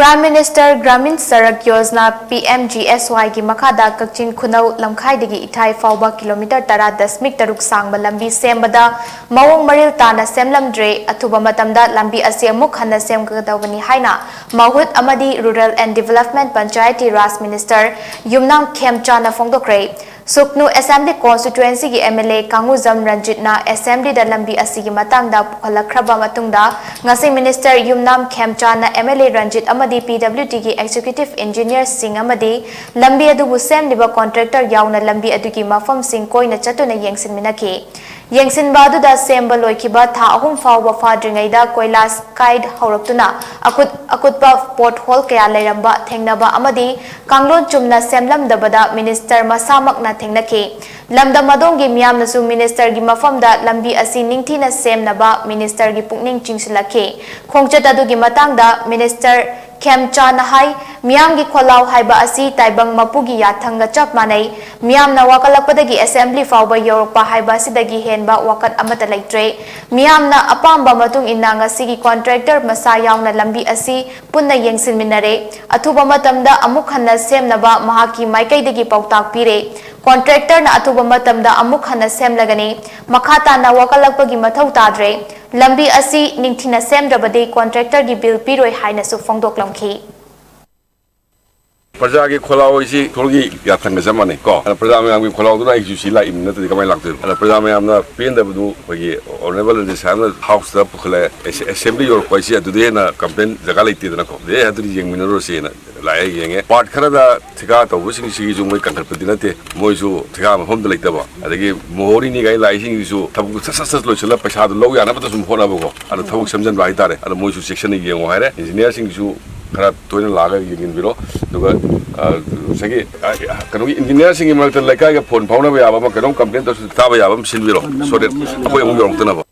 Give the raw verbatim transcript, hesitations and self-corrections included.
Prime Minister Gramin Sadak Yojana, P M G S Y ꯒꯤ ꯃꯈꯥꯗ ꯀꯛꯆꯤꯡ ꯈꯨꯅꯧ ꯂꯝꯈꯥꯏꯗꯒꯤ ꯏꯊꯥꯏ ꯐꯥꯎꯕ kilometre ꯇꯔꯥ ꯗꯁꯃꯤꯛ ꯇꯔꯨꯛ ꯁꯥꯡꯕ ꯂꯝꯕꯤ ꯁꯦꯝꯕꯗ ꯃꯑꯣꯡ ꯃꯔꯤꯜ ꯇꯥꯅ ꯁꯦꯝꯂꯝꯗ꯭ꯔꯦ꯫ ꯑꯊꯨꯕ ꯃꯇꯝꯗ ꯂꯝꯕꯤ ꯑꯁꯤ ꯑꯃꯨꯛ ꯍꯟꯅ ꯁꯦꯝꯒꯗꯧꯕꯅꯤ ꯍꯥꯏꯅ ꯃꯍꯨꯠ ꯑꯃꯗꯤ Rural and Development Panchayati Raj Minister Yumnam ꯈꯦꯝꯆꯥꯅ ꯐꯣꯡꯗꯣꯛꯈ꯭ꯔꯦ꯫ ꯁꯨꯛꯅꯨ Assembly Constituency ꯒꯤ M L A ꯀꯥꯡꯉꯨꯖꯝ ꯔꯟꯖꯤꯠꯅ Assembly ꯗ ꯂꯝꯕꯤ ꯑꯁꯤꯒꯤ ꯃꯇꯥꯡꯗ ꯄꯨꯈꯠꯂꯛꯈ꯭ꯔꯕ ꯃꯇꯨꯡꯗ, ꯉꯁꯤ Minister Yumnam ꯈꯦꯝꯆꯥꯅ M L A Ranjit ꯑꯃꯗꯤ P W D ꯒꯤ Executive Engineer ꯁꯤꯡ ꯑꯃꯗꯤ ꯂꯝꯕꯤ ꯑꯗꯨꯕꯨ ꯁꯦꯝꯂꯤꯕ contractor ꯌꯥꯎꯅ ꯂꯝꯕꯤ ꯑꯗꯨꯒꯤ ꯃꯐꯝꯁꯤꯡ ꯀꯣꯏꯅ ꯆꯠꯇꯨꯅ ꯌꯦꯡꯁꯤꯟꯃꯤꯟꯅꯈꯤ꯫ ꯌꯦꯡꯁꯤꯟꯕ ꯑꯗꯨꯗ ꯁꯦꯝꯕ ꯂꯣꯏꯈꯤꯕ ꯊꯥ ꯑꯍꯨꯝ ꯐꯥꯎꯕ ꯐꯥꯗ꯭ꯔꯤꯉꯩꯗ ꯀꯣꯏꯂꯥꯁ ꯀꯥꯏꯠ ꯍꯧꯔꯛꯇꯨꯅ ꯑꯀꯨꯠ ꯑꯀꯨꯠꯄ pothole ꯀꯌꯥ ꯂꯩꯔꯝꯕ ꯊꯦꯡꯅꯕ ꯑꯃꯗꯤ ꯀꯥꯡꯂꯣꯟ ꯆꯨꯝꯅ ꯁꯦꯝꯂꯝꯗꯕꯗ Minister ꯃꯁꯥꯃꯛꯅ ꯊꯦꯡꯅꯈꯤ꯫ ꯂꯝꯗꯝ ꯑꯗꯣꯝꯒꯤ ꯃꯤꯌꯥꯝꯅꯁꯨ Minister ꯒꯤ ꯃꯐꯝꯗ ꯂꯝꯕꯤ ꯑꯁꯤ ꯅꯤꯡꯊꯤꯅ ꯁꯦꯝꯅꯕ Minister ꯒꯤ ꯄꯨꯛꯅꯤꯡ ꯆꯤꯡꯁꯤꯜꯂꯛꯈꯤ꯫ ꯈꯣꯡꯆꯠ ꯑꯗꯨꯒꯤ ꯃꯇꯥꯡꯗ Minister ꯈꯦꯝꯆꯥꯅ ꯍꯥꯏ, ꯃꯤꯌꯥꯝꯒꯤ ꯈꯣꯜꯂꯥꯎ ꯍꯥꯏꯕ ꯑꯁꯤ ꯇꯥꯏꯕꯪ ꯃꯄꯨꯒꯤ ꯌꯥꯊꯪꯒ ꯆꯞ ꯃꯥꯟꯅꯩ꯫ ꯃꯤꯌꯥꯝꯅ ꯋꯥꯀꯠꯂꯛꯄꯗꯒꯤ Assembly ꯐꯥꯎꯕ ꯌꯧꯔꯛꯄ ꯍꯥꯏꯕ ꯑꯁꯤꯗꯒꯤ ꯍꯦꯟꯕ ꯋꯥꯀꯠ ꯑꯃꯠꯇ ꯂꯩꯇ꯭ꯔꯦ꯫ ꯃꯤꯌꯥꯝꯅ ꯑꯄꯥꯝꯕ ꯃꯇꯨꯡ ꯏꯟꯅ ꯉꯁꯤꯒꯤ contractor ꯃꯁꯥ ꯌꯥꯎꯅ ꯂꯝꯕꯤ ꯑꯁꯤ ꯄꯨꯟꯅ ꯌꯦꯡꯁꯤꯟꯃꯤꯟꯅꯔꯦ꯫ ꯑꯊꯨꯕ ꯃꯇꯝꯗ ꯑꯃꯨꯛ ꯍꯟꯅ ꯁꯦꯝꯅꯕ ꯃꯍꯥꯛꯀꯤ ꯃꯥꯏꯀꯩꯗꯒꯤ ꯄꯥꯎꯇꯥꯛ ꯄꯤꯔꯦ꯫ Contractor ꯅ ꯑꯊꯨꯕ ꯃꯇꯝꯗ ꯑꯃꯨꯛ ꯍꯟꯅ ꯁꯦꯝꯂꯒꯅꯤ꯫ ꯃꯈꯥ ꯇꯥꯅ ꯋꯥꯀꯠꯂꯛꯄꯒꯤ ꯃꯊꯧ ꯇꯥꯗ꯭ꯔꯦ꯫ ꯂꯝꯕꯤ ꯑꯁꯤ ꯅꯤꯡꯊꯤꯅ ꯁꯦꯝꯗ꯭ꯔꯕꯗꯤ contractor ꯒꯤ bill ꯄꯤꯔꯣꯏ ꯍꯥꯏꯅꯁꯨ ꯐꯣꯡꯗꯣꯛꯂꯝꯈꯤ꯫ ꯄ꯭ꯔꯖꯥꯒꯤ ꯈꯣꯜꯂꯥꯎ ꯍꯥꯏꯁꯤ ꯏꯁꯣꯔꯒꯤ ꯌꯥꯊꯪꯒ ꯆꯞ ꯃꯥꯟꯅꯩ ꯀꯣ꯫ ꯑꯗ ꯄ꯭ꯔꯖꯥ ꯃꯌꯥꯝꯒꯤ ꯈꯣꯜꯂꯥꯎꯗꯨꯅ ꯑꯩꯁꯨ ꯁꯤ ꯂꯥꯛꯏꯕ ꯅꯠꯇ꯭ꯔꯗꯤ ꯀꯃꯥꯏꯅ ꯂꯥꯛꯇꯣꯏꯅꯣ? ꯑꯗ ꯄ꯭ꯔꯖꯥ ꯃꯌꯥꯝꯅ ꯄꯦꯟꯗꯕꯗꯨ ꯑꯩꯈꯣꯏꯒꯤ Honourable Rajya Sabha ꯅ House ꯇ ꯄꯨꯈꯠꯂꯛꯑꯦ꯫ ꯑꯦꯁ-, Assembly ꯌꯧꯔꯛꯄ ꯍꯥꯏꯁꯤ ꯑꯗꯨꯗꯤ ꯍꯦꯟꯅ complain ꯖꯒꯥ ꯂꯩꯇꯦꯗꯅꯀꯣ꯫ ꯑꯗꯨꯗꯤ ꯑꯦ ꯑꯗꯨꯗꯤ ꯌꯦꯡꯃꯤꯟꯅꯔꯨꯔꯁꯦꯅ ꯂꯥꯛꯑꯦ, ꯌꯦꯡꯉꯦ꯫ Part ꯈꯔꯗ ꯊꯤꯀꯥ ꯇꯧꯕꯁꯤꯡꯁꯤꯒꯤꯁꯨ ꯃꯣꯏ ꯀꯟꯈꯠꯄꯗꯤ ꯅꯠꯇꯦ꯫ ꯃꯣꯏꯁꯨ ꯊꯤꯀꯥ ꯃꯐꯝꯗ ꯂꯩꯇꯕ꯫ ꯑꯗꯒꯤ ꯃꯣꯍꯣꯔꯤꯅꯤ ꯀꯥꯏꯅ ꯂꯥꯛꯏꯁꯤꯡꯁꯤꯁꯨ ꯊꯕꯛꯇꯨ ꯁꯠ ꯁꯠ ꯁꯠ ꯂꯣꯏꯁꯤꯜꯂ ꯄꯩꯁꯥꯗꯨ ꯂꯧ ꯌꯥꯅꯕꯗ ꯁꯨꯝ ꯍꯣꯠꯅꯕꯀꯣ꯫ ꯑꯗ ꯊꯕꯛ ꯁꯦꯝꯖꯤꯟꯕ ꯍꯥꯏꯇꯥꯔꯦ꯫ ꯑꯗ ꯃꯣꯏꯁꯨ ꯆꯦꯛꯁꯤꯟꯅ ꯌꯦꯡꯉꯣ ꯍꯥꯏꯔꯦ꯫ Engineer ꯁꯤꯡꯁꯨ ꯈꯔ ꯇꯣꯏꯅ ꯂꯥꯛꯑꯒ ꯌꯦꯡꯁꯤꯟꯕꯤꯔꯣ꯫ ꯑꯗꯨꯒ, ꯑ, ꯉꯁꯥꯏꯒꯤ, ꯑ, ꯀꯩꯅꯣꯒꯤ engineer ꯁꯤꯡꯒꯤ ꯃꯔꯛꯇ ꯂꯩꯀꯥꯏꯒ phone ꯐꯥꯎꯅꯕ ꯌꯥꯕ ꯑꯃ, ꯀꯩꯅꯣꯝ complain ꯇꯧꯔꯁꯨ ꯇꯥꯕ ꯌꯥꯕ ꯑꯃ ꯁꯤꯟꯕꯤꯔꯣ꯫ So that ꯑꯩꯈꯣꯏ ꯑꯃꯨꯛ ꯌꯧꯔꯛꯇꯅꯕ꯫